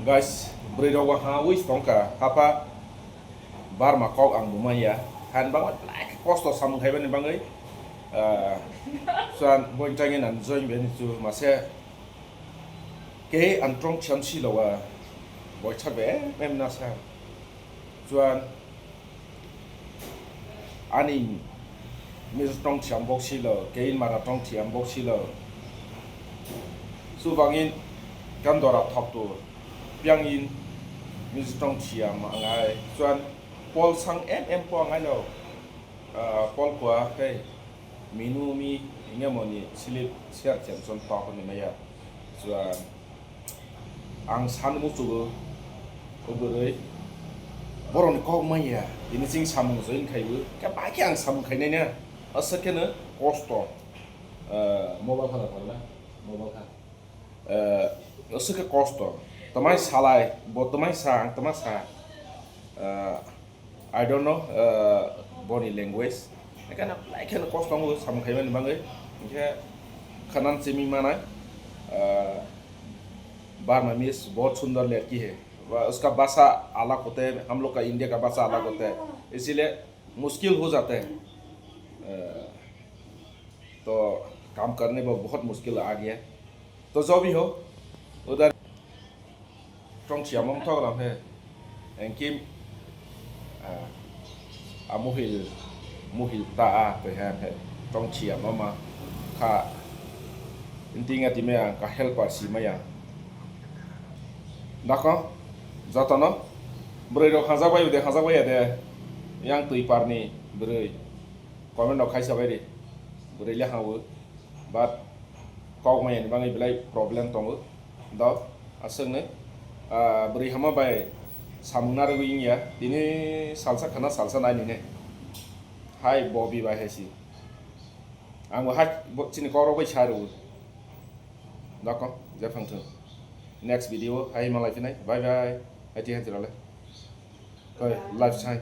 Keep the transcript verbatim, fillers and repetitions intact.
Guys, bwrwi rok ha wi tongkha hapa barma kok ang bumaya han bangma belai kosto samung khaibani bangwi. Ah, chuan boin changin an join beni chu mase ke an trong thiam si lowa boicha be mem nasa chuan ani mis trong thiam bok silo kein mara trong thiam bok silo. Subangin kan dora thok tu piangin mis trong thiam angai chuan pol sang em em po angai lo. Ah, pol kua tei minu mi inge moni slip share thiam chon tok ni maya chuan. Ang san muchugo, o bwrwi borokni kok manya, tini ching samung join khaiwi, khe bai khe ang samung khainai na, aswk kheno kosto, eh, mobile kha da phalna, mobile kha. Eh, aswk khe kosto, tamai salai, bo tamai sa, ang tamai sa, eh, I don't know, uh, boni language. Ekana belai kheno kosto tongo samung khaimani bagwi. Hinkhe khanan simi manai, uh, Burmese bahut sundor ladki hai. Wa uska bhasha alag hote hai, hum log ka India ka bhasha alag hote hai. Isliye mushkil ho jata hai. Uh, to kaam karne mein bahut mushkil aa gaya. To jo bhi ho, udhar Trong thiam mong thok lam he. Engkim, ah, a muhil, muhil ta a pe he he. Trong thiam mama kha. Inting a time ang ka helper si maya. Dako, jotono. Bwrwi rok hajak bai de, hajak bai de. Yang twi parni bwrwi. Comment rok khaisa bai di. Bwrwi le hao. But kok maya ni bagwi belai problem tongo. Do, aswknwi, ah, bwrwi hama bai samung narwgwi wngya, tini salsa khana salsa nainine. Hai Bobby bai hai si. Ang bo hai bo chini kok rok bai sa rw. Dako, je phang thung. Next video hai malai phinai. Bye bye. Hai ti hai ti rale. Oi, life sign.